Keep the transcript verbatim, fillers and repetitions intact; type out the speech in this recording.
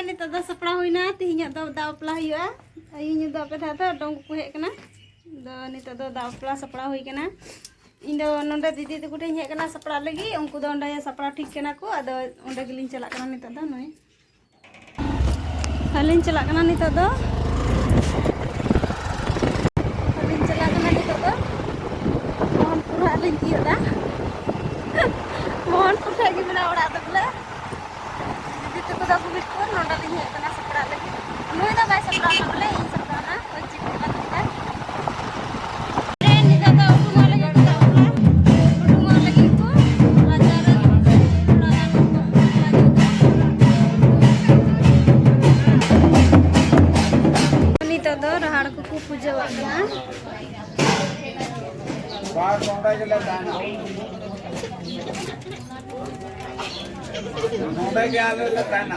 ᱱᱤᱛᱚᱜ ᱫᱚ ᱥᱟᱯᱲᱟᱣ ᱦᱩᱭᱱᱟ, ᱛᱮᱦᱮᱧᱟᱜ ᱫᱚ ᱫᱟᱜ ᱵᱟᱯᱞᱟ ᱦᱩᱭᱩᱜᱼᱟ᱾ ᱟᱭᱩ ᱧᱩ ᱫᱚ ᱟᱯᱮ ᱫᱷᱟᱣ ᱫᱚ ᱰᱚᱢ ᱠᱚᱠᱚ ᱦᱮᱡ ᱠᱟᱱᱟ᱾ ᱫᱚ ᱱᱤᱛᱚᱜ ᱫᱚ ᱫᱟᱜ ᱵᱟᱯᱞᱟ ᱥᱟᱯᱲᱟᱣ ᱦᱩᱭ ᱠᱟᱱᱟ᱾ ᱤᱧ ᱫᱚ ᱱᱚᱰᱮ ᱫᱤᱫᱤ ᱛᱟᱠᱚ ᱴᱷᱮᱱ ᱤᱧ ᱦᱮᱡ ᱠᱟᱱᱟ ᱥᱟᱯᱲᱟᱜ ᱞᱟᱹᱜᱤᱫ, ᱩᱱᱠᱩ ᱫᱚ ᱚᱸᱰᱮ ᱥᱟᱯᱲᱟᱣ ᱴᱷᱤᱠ ᱠᱟᱱᱟ ᱠᱚ, ᱟᱫᱚ ᱚᱸᱰᱮ ᱜᱮᱞᱤᱧ ᱪᱟᱞᱟᱜ ᱠᱟᱱᱟ ᱱᱤᱛᱚᱜ ᱫᱚ᱾ ᱱᱩᱭ ᱟᱹᱞᱤᱧ ᱪᱟᱞᱟᱜ ᱠᱟᱱᱟ ᱱᱤᱛᱚᱜ ᱫᱚ᱾ ᱟᱹᱞᱤᱧ ᱪᱟᱞᱟᱜ ᱠᱟᱱᱟ ᱱᱤᱛᱚᱜ ᱫᱚ᱾ ᱢᱳᱦᱚᱱᱯᱩᱨ ᱦᱟᱸᱜ ᱞᱤᱧ ᱛᱤᱭᱳᱜ ᱫᱟ᱾ ᱢᱳᱦᱚᱱᱯᱩᱨ ᱴᱷᱮᱡ ᱜᱮ ᱢᱮᱱᱟᱜᱼᱟ ᱚᱲᱟᱜ ᱫᱚ ᱵᱚᱞᱮ᱾ ᱫᱤᱫᱤ ᱛᱟᱠᱚ ᱫᱚ ᱜᱩᱵᱤᱨᱯᱩᱨ, ᱱᱚᱰᱮ ᱞᱤᱧ ᱦᱮᱡ ᱠᱟᱱᱟ ᱥᱟᱯᱲᱟᱜ ᱞᱟᱹᱜᱤᱫ᱾ ᱱᱩᱭ ᱫᱚ ᱵᱟᱭ ᱥᱟᱯᱲᱟᱣ ᱮᱱᱟ ᱵᱚᱞᱮ, ᱤᱧ ᱥᱟᱯᱲᱟᱣ ᱮᱱᱟ᱾ ᱯᱟᱹᱧᱪᱤ ᱯᱟᱲᱦᱟᱴ ᱠᱟᱛᱮ᱾ ᱱᱤᱛᱚᱜ ᱫᱚ ᱩᱰᱩᱝᱚᱜ ᱞᱟᱹᱜᱤᱫ ᱠᱚ ᱪᱟᱞᱟᱜ ᱠᱟᱱᱟ᱾ ᱩᱰᱩᱝᱚᱜ ᱞᱟᱹᱜᱤᱫ ᱠᱚ ᱨᱟᱪᱟ ᱨᱮ ᱛᱷᱚᱲᱟ ᱜᱟᱱ ᱠᱚ ᱱᱤᱛᱚᱜ ᱫᱚ ᱨᱟᱦᱟᱲ ᱠᱚᱠᱚ ᱯᱩᱡᱟᱹᱣᱟᱜ ᱠᱟᱱᱟ᱾ ᱵᱟᱥ ᱱᱚᱰᱮ ᱜᱮᱞᱮ ᱛᱟᱦᱮᱱᱟ᱾ ᱱᱚᱰᱮ ᱜᱮ ᱟᱞᱮ ᱞᱮ ᱛᱟᱦᱮᱱᱟ᱾